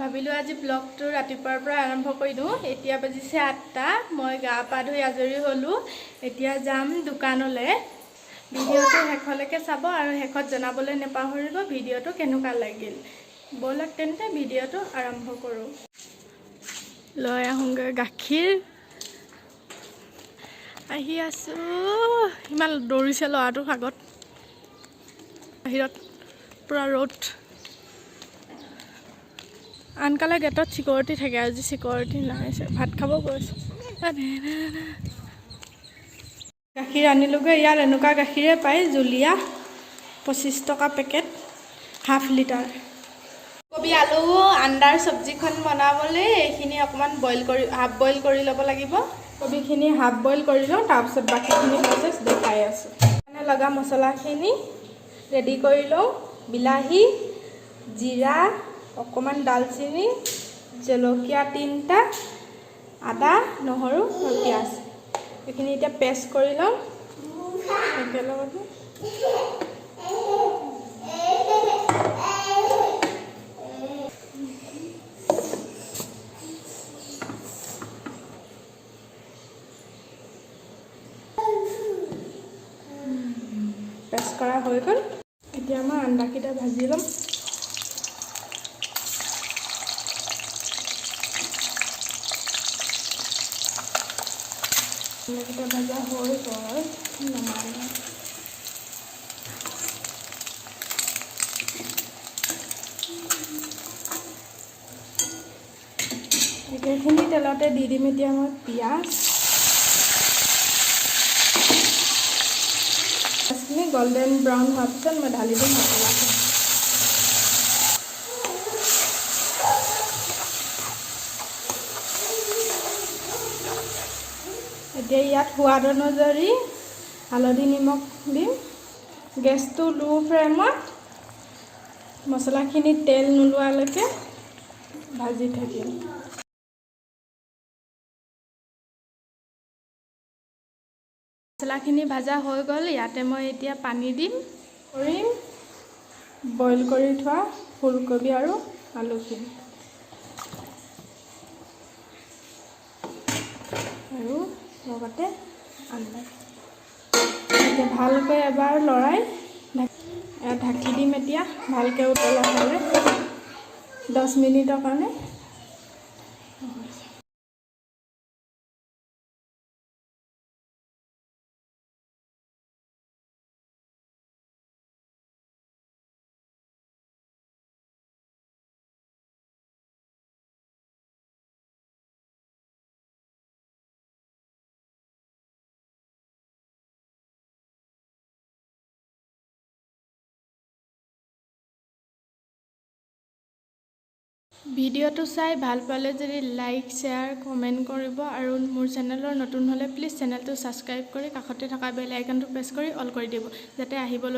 ভাবিলোঁ আজি ব্লগটো ৰাতিপুৱাৰ পৰা আৰম্ভ কৰি দিওঁ। এতিয়া বাজিছে 8টা। মই গা পা ধুই আজৰি হ'লোঁ। এতিয়া যাম দোকানলৈ। ভিডিঅ'টো শেষলৈকে চাব আৰু শেষত জনাবলৈ নাপাহৰিব ভিডিঅ'টো কেনেকুৱা লাগিল। ব'লক তেন্তে ভিডিঅ'টো আৰম্ভ কৰোঁ। লৈ আহোঁগৈ গাখীৰ। আহি আছোঁ। ইমান দৌৰিছে ল'ৰাটো আগত। বাহিৰত পূৰা ৰ'দ। আনকালে গেটত চিকিউৰিটি থাকে, আজি চিকিউৰিটি নাই। ভাত খাব গৈছোঁ। গাখীৰ আনিলোগৈ। ইয়াত এনেকুৱা গাখীৰে পায়, জুলীয়া। 25 টকা পেকেট, হাফ লিটাৰ। কবি আলু আণ্ডাৰ চব্জিখন বনাবলৈ এইখিনি অকণমান বইল কৰি, হাফ বইল কৰি ল'ব লাগিব। কবিখিনি হাফ বইল কৰি লওঁ, তাৰপিছত বাকীখিনি প্ৰচেছ দেখাই আছোঁ। মানে লগা মছলাখিনি ৰেডি কৰি লওঁ। বিলাহী, জিৰা, অকণমান ডালচেনি, জলকীয়া তিনিটা, আদা, নহৰু আৰু পিঁয়াজ। এইখিনি এতিয়া পেষ্ট কৰি ল'ম একেলগতে। পেষ্ট কৰা হৈ গ'ল। এতিয়া মই আণ্ডাকেইটা ভাজি ল'ম। আণ্ডাকেইটা ভাজা হৈ গ'ল, নমাই লওঁ। একেখিনি তেলতে দি দিম এতিয়া মই পিঁয়াজ। পিঁয়াজখিনি গল্ডেন ব্ৰাউন হোৱাৰ পিছত মই ঢালি দিম মছলাখিনি। এতিয়া ইয়াত সোৱাদ অনুযায়ী হালধি, নিমখ দিম। গেছটো ল' ফ্লেমত মছলাখিনি তেল নোলোৱালৈকে ভাজি থাকিম। মছলাখিনি ভাজা হৈ গ'ল। ইয়াতে মই এতিয়া পানী দিম কৰিম বইল কৰি থোৱা ফুলকবি আৰু আলুখিনি আৰু লগতে আন্দা। এতিয়া ভালকৈ এবাৰ লৰাই ঢাকি দিম। এতিয়া ভালকৈ উতলা হ'লে 10 মিনিটৰ কাৰণে। ভিডিঅ'টো চাই ভাল পালে যদি লাইক, শ্বেয়াৰ, কমেণ্ট কৰিব আৰু মোৰ চেনেলৰ নতুন হ'লে প্লিজ চেনেলটো ছাবস্ক্ৰাইব কৰি কাষতে থকা বেল আইকনটো প্ৰেছ কৰি অল কৰি দিব, যাতে আহিবলৈ